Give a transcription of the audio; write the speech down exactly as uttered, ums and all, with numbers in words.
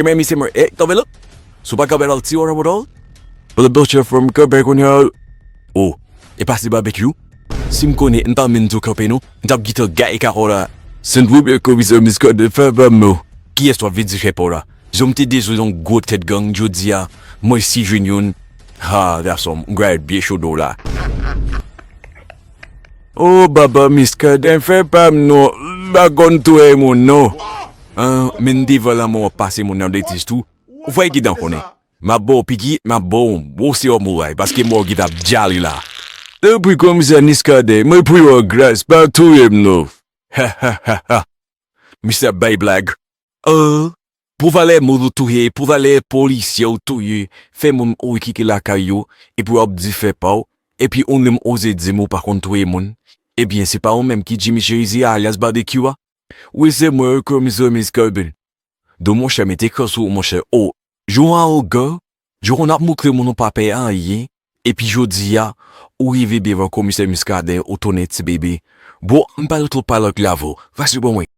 Emen, misye mwen, e, kanpe la. Si w pa kanpe la, ti wara wara. But the butcher from Quebec, on her. Oh, e pa se barbecue? Si m konnen, m pa menm tou kanpe non. M t ap gentan gaye kawo la. Send wi byen komisè Miskadè fè bam nou. Kiyès w ap vin di fè pa w la? Jan m te dezwe yon gwo tèt gang jodi a, mwen si jwenn youn. Ha, gason, m gwayèt byen cho do la. Oh, baba Miskadè fè pa m non, m pa konn touye moun non. An, men devan lanmò w ap pase moun nan letis tou. Ou fè ki dan konnen. M ap ba w piki, m ap ba w yon bon sewòm oray, paske mò w gentan ap dyale la. Tanpri komisè Miskadè, mwen priye w gras, pa touye m non. Ha, ha, ha, ha. Misye ap bay blag. Oh, pou valè moun ou touye, pou valè polisye ou touye, fè moun ou kite lakay yo, epi w ap di fè pa w, epi ou menm oze di m ou pa konn touye moun. Ebyen, se pa ou menm ki Jimmy Cherizier alyas Barbecue a? Wi, se mwen, komisè Miskadè. Don monchè, mete kran sou ou, monchè. O, jou awogan, jou konn ap montre moun ou pa pè anyen, epi jodi a, ou rive devan komisè Miskadè, ou tounen ti bebe. Bon, m pa twò pale angle avè w. Va sou bon mwen.